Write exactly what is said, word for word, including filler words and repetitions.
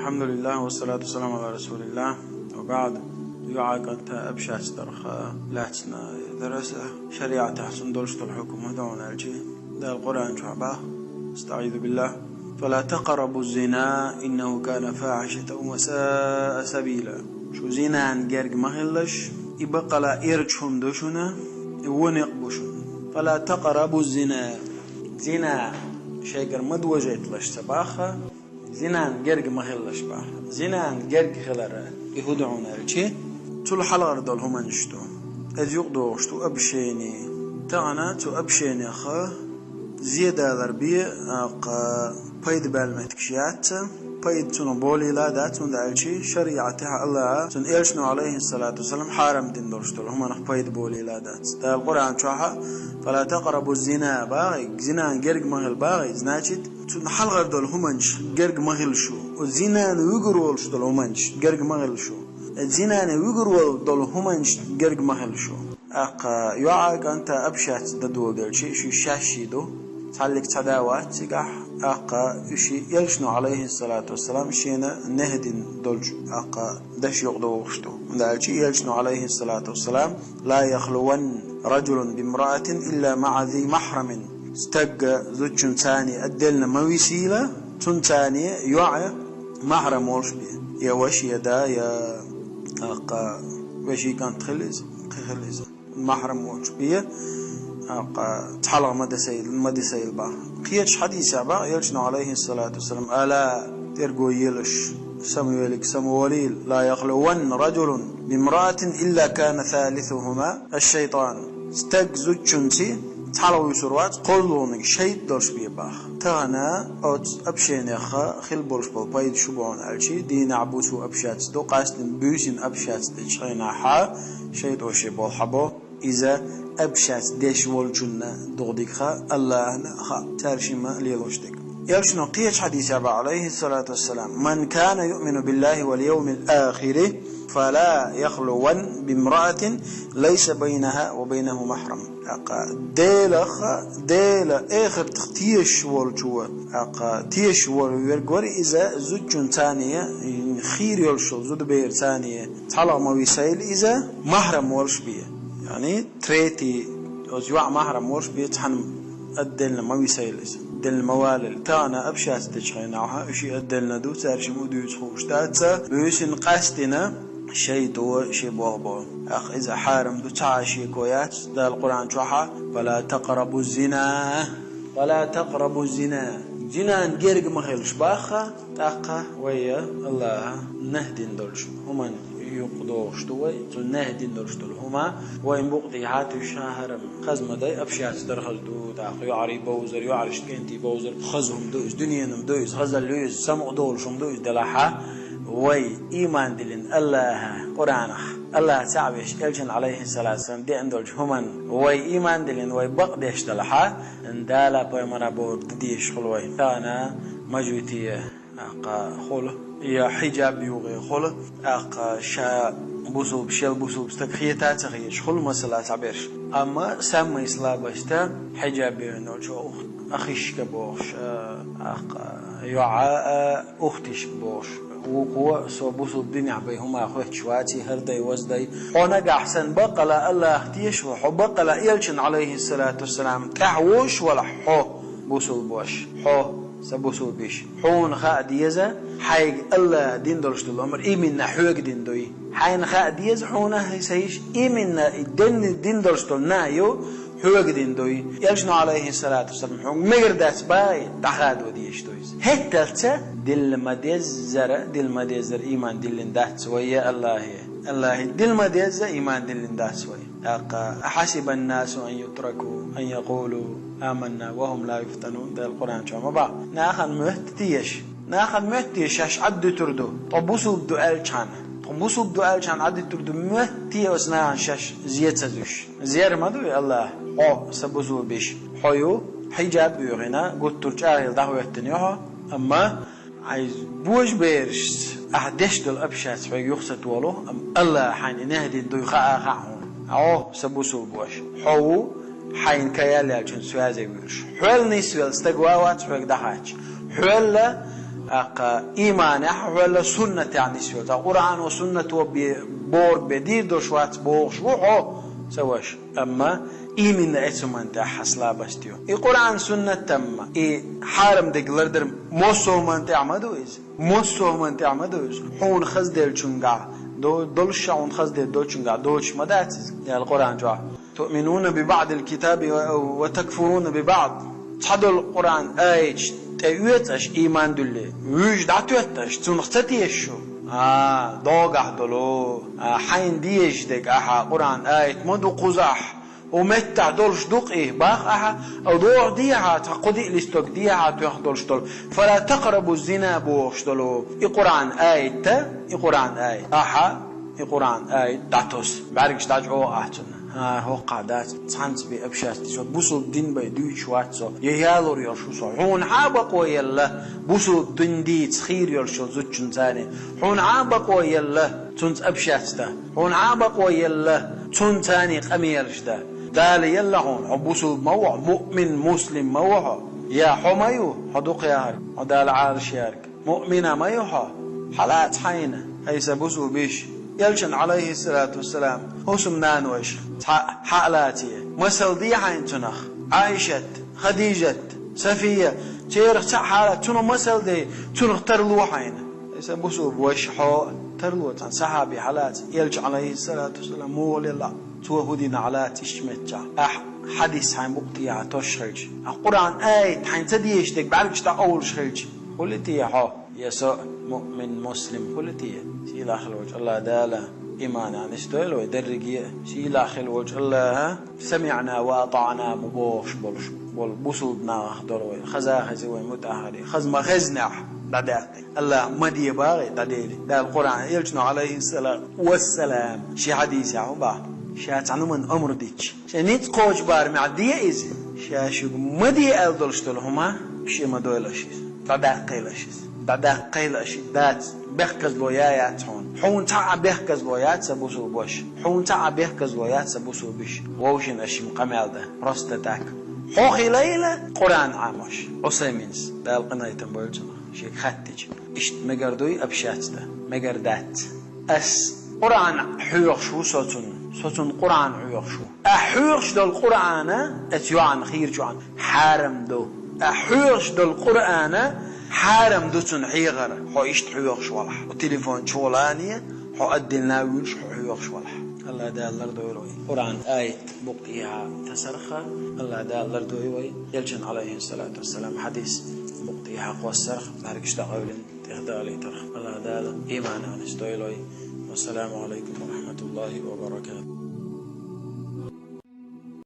الحمد لله والصلاة والسلام على رسول الله وبعد. ЙоӀа кӀанта общаться дарах лаьцна дарс, шариӀатехь цунна долуш долу хьукам хӀун ду хьуна аьлча, Дала Къуръан чохь боху: أستعيذ بالله: فلا تقربوا الزنا إنه كان فاحشة وساء سبيلا. Шу зинан герга ма хилалаш, и баккъала эрча хӀума ду шуна, и вон некъ бу шуна. فلا تقربوا الزنا. Зина шайгара ма дожийталаш ца боху, зинан герга ма хилалаш боху. Зинан герга хилар и хӀун ду хьуна аьлча, цул хьалхара долу хӀуманаш ду. Иза юкъадогӀуш ду общение. Тахана цу общенех зен далар бен, тӀаккха пайда баьлла меттигаш яц, пайда цунах болийла дац, хӀунда аьлча шариӀатехь Аллаха, цуьнан элчано, Ӏалайхиссалату вассалам, хьарам дина долуш долу хӀуманах пайда болийла дац. Дала Къуръан чохь: فلا تقربوا الزنا боху, зинан герга ма хила боху, значит, цунна хьалхара долу хӀуманаш герга ма хила шу. Оцу зинан вуьгур волуш долу хӀуманаш герга ма хила шу. Оцу зинан вуьгур волу долу хӀуманаш герга ма хила шу. ТӀаккха йоӀа кӀанта общаться дан доделча, уьш шаьш ду, цхьаллиг цхьа да вац цигахь, тӀаккха уьш элчано, Ӏалайхиссалату вассалам, шена нахь дина долчу, тӀаккха даш юкъадогӀуш ду. ХӀунда аьлча элчано, Ӏалайхиссалату вассалам: لا يخلون رجل بامرأة إلا مع ذي محرم. Стаг зудчуьнца отдельно ма висийла, цуьнца йоӀ махьрам волуш бен. Я ваша, я да, я, тӀаккха вешин кӀант хила иза, кхин хила иза. Махьрам волуш бен, тӀаккха цхьалха ма дисийла, ма дисийла боху. Кхечу хьадисехь боху элчано, Ӏалайхиссалату вассалам: ألا, тӀерго елаш, самавелларг самаволийла, لا يخلون رجل بامرأة إلا كان ثالثهما الشيطان. Стаг зудчуьнца цхьалха вуьсур вац, кхозлагӀниг шайтӀа долуш бен боху. Тахана оцу общенех хила болуш болу пайда хӀун бу хьуна аьлча, дийнахь, буьйсанна общаться ду, къаьсттина буьйсанна общаться дечу хенахь шайтӀа шен болх бо. Иза общаться деш волчунна дукха дика хаьа, Аллахьана хаьа, цаьршимма лелош дерг. Элчано кхечу хьадисехь боху, Ӏалайхиссалату вассалам: من كان يؤمن بالله واليوم الآخر فلا يخلون بامرأة ليس بينها وبينه محرم. ТӀаккха Делах, Делан эхартах тешаш волчо, тӀаккха тешаш верг вара иза, зудчуьнца хийра йолуш йолу зудаберца цхьалха ма висийла иза, махьрам волуш бен. Яъни, третий, оцу йоӀ махьрам волуш бен, цхьаьна отдельно ма висийла иза, отдельно ма валийла. Тахана общаться дечу хенахь уьш отдельно ду, цаьршимма дуьйцуш хууш дац, буьйсанна къаьсттина шайтӀа шен болх бо. ТӀаккха иза хьарам ду, цхьа а шеко яц, Дала Къуръан чохь: فلا تقربوا الزنا. فلا تقربوا الزنا. Зинан герга ма хилалаш боху, тӀаккха вай Аллаха нахь дина долуш хӀуманна юкъадогӀуш ду вай, цо нахь дина долуш долу хӀума вайн букъа тӀехьа туьйсуш хьарам. Хаза ма дай, общаться дар хаза ду, тӀаккха йоӀарий бовзар, йоӀаршна кӀентий бовзар, хаза хӀума ду иза, дуьненан хӀума ду иза, хазалла ю иза, самукъадолуш хӀума ду иза делахь а, вай ийман диллина Аллаха, Къуръанах, Аллах цхьаъ веш, элчанна, Ӏалайхиссалату вассалам, деана долчу хӀуманна вай ийман диллина, вай бакъдеш делахь а, Дала, пайхамара бохург дан дезаш хуьлу вай. Тахана мажоритет тӀаккха хуьлу, я хьиджаб юххе хуьлу, тӀаккха ша бусулба, шел бусулба стаг хета а ца хеташ хуьлу, масала, цхьаберш. Амма самый слабый стаг хьиджаб йолуш йолчу ух-, ахишка бохуш, а, тӀаккха йоӀа, а, ухтишка бохуш. Вукхо: со бусулба динехь бен хӀума хоьттуш вац, хӀара дай, воза дай. Хьо нагахь санна баккъала Аллаха тешаш ву, хьо баккъала элчанна, Ӏалайхиссалату вассалам, тӀаьхьа вовзуш валахь, хьо бусулба вош, хьо, сан бусулба йиш. Хьуна хаа деза, хьайга Аллаха дина долуш долу амр именно хьоьга дина дуй. Хьайна хаа деза хьуна, сан йиш, именно и дина, дина долуш долу нахь ю хьоьга дина дуй. Элчано, Ӏалайхиссалату вассалам, хьуна мегар дац боху, дӀахадо дезаш ду иза. ХӀетталц дилла ма деззара, дилла ма деззара ийман диллина дац вай, я Аллахе. Аллахе дилла ма дезза, ийман диллина дац вай. ТӀаккха: أحسب الناس أن يتركوا أن يقولوا آمنا وهم لا يفتنون. Дала Къуръан чохь ма боху: нахана моьтту те аш, нахана моьтту те шаьш Ӏаддуьтур ду, тхо бусулба ду аьллачхьана? Тхо бусулба ду аьллачхьана Ӏаддуьтур ду моьтту те оцу нахана шаьш зе ца зуьйш? Зер ма дуй Аллах: хьо, сан бусулба йиш, хьо ю, хьиджаб а юьйхина, гуттар а чӀагӀъелла дӀахӀоьттина ю хьо, амма Ӏайз божаберашца ахь деш долу общаться хьоьга юха ца толу, амма Аллаха хьайна и нахь дина дуй хаа а хаьа хьуна. Хьо, сан бусулба вош, хьо ву хьайна кхин ял яьллачунна связе вуьйш. Хьол нисвелла стаг ван вац хьоьга дӀахаьчча. Хьол а ТӀаккха иманехь а хьоьлла суннатехь нисвелла. Ткъа Къуръано, суннато бе-, бохург бен дийр долуш вац бохуш ву хьо, ца ваша. Амма иманна эцу хӀуманна тӀехь слабость ю. И Къуръан, суннат тамма, и хьарам дерг лардар массо а хӀуманна тӀехь ма ду иза. Массо а хӀуманна тӀехь ма ду иза. Хьуна хазделлачуьнгахь до-, долуш а, хьуна хазделла долчуьнгахь доцуш ма дац иза. Ял Къуръан чохь. تؤمنون ببعض الكتاب و-، وتكفرون ببعض. Цхьадолу Къуръан аяташ тӀеоьцу аша, ийман дуьллий, вуьйш дӀатоьтту аша, цунах ца теша шу? А, догахь долу, а, хьайна дезаш дерг ахьа Къуръан аят ма ду кхузахь, хӀу меттахь долуш ду-кх и, бах ахьа, а догӀа дехьа, цхьа кху-диъ листок дехьа тоьхна долуш долу, فلا تقربوا الزنا бохуш долу и Къуръан аят, и Къуръан аят. Ахьа и Къуръан аят дӀатосу, бӀаьргаш дӀачӀогӀа ахь цунна. ХӀа, хӀокхахь дац, цхьаьнца бен общаться деш, со бусулба дин бен дуьйцуш вац со, я ялор йолуш ву со. Хьуна хьан бакъо елла бусулба дин дийца хийра йолуш йолу зудчунна царний? Хьуна хьан бакъо елла цунца общаться дан? Хьуна хьан бакъо елла цунна царний къамелаш дан? Дала елла хьуна, хьо бусулба ма ву хьо, муъмин, муслим ма ву хьо. Я хьо ма ю, хьо дукха яхарг, хьо Дала Ӏалаш ярг. Муъмина ма ю хьо? Хьалаца хьайна, хӀай сан бусулба йиша. Элчан, Ӏалайхиссалату вассалам, хӀусамнанойх цхьаъ хьа а лаций, масал де хьайна цунах. Ӏайшат, Хадижат, Сафия, церах цхьаъ хьалаца цунах масал де, цунах тарло хьайна. ХӀай сан бусулба ваша, хьо тарло цхьана сахьаби хьалаца, Элча, Ӏалайхиссалату вассалам, муха лелла, цо хӀу дина хьалаца иштта меттехь. Ахь хьадис хьайн букъ тӀехьа тосуш хилча, ахь Къуръан аят хьайн ца дезаш дерг бӀаьргаш дӀакъовлуш хилча, хуьлий те хьо, я со муъмин, муслим хуьлий те? Сийлахь хила волчу АллахӀ Дала иманехь нисдойла вай дерриге а. Сийлахь хила волчу АллахӀа «СамиӀна ва атаӀна» ма бохуш болуш болу бусулба нахах долу вай. Хаза хези вай мутӀахӀари, хаза ма хезнехь, дӀадаьккхи. АллахӀа ма де боху, дӀадели. Дала Къуръан, Элчано, Ӏалайхиссалату вассалам, шен хьадисехь хӀун боху? Ша цхьана хӀуманна амр дича, шен ницкъ кхочу барамехь де иза. Ша шуьга ма де аьлла долуш долу хӀума, шен ма дойла аша иза. ДӀадаккхийла аша иза. ДӀадаккхийла аша иза. Дац, бехказло я яц хьуна. Хьуна цхьа а бехказло яц, сан бусулба ваша. Хьуна цхьа а бехказло яц, сан бусулба йиша. Вовшийн аша шимма къамел дан. Просто так. Хьо хилийла Къуръан Ӏамош. Ӏусайминс, Дала къинхетам бойла цунах, шега хаттича. Иштта мегар дуй общаться дан? Мегар дац. Ас Къуръан хьоьхуш ву со цунна. Со цунна Къуръан хьоьхуш ву. Ахь хьоьхуш долу Къуръана, эца йоӀана хийрачу йоӀана, хьарам ду. Ахь хьоьхуш долу Къуръана, хьарам ду цунна хьехар, хьо иштта хьоьхуш валахь. Хьо телефон чухулане, хьо отдельно вуьйлуш, хьо хьоьхуш валахь. АллахӀ Дала лардойла вай Къуръан аят букъ тӀехьа тасарх а, АллахӀ Дала лардойла вай Элчан, Ӏалайхиссалату вассалам, хьадис букъ тӀехьа кхоссарх а, бӀаьргаш дӀакъевлина тӀехдалийтарх а. АллахӀ Дала иманехь нисдойла вай. Вассаламу Ӏалайкум ва рахьматуллахӀи ва баракатухӀ.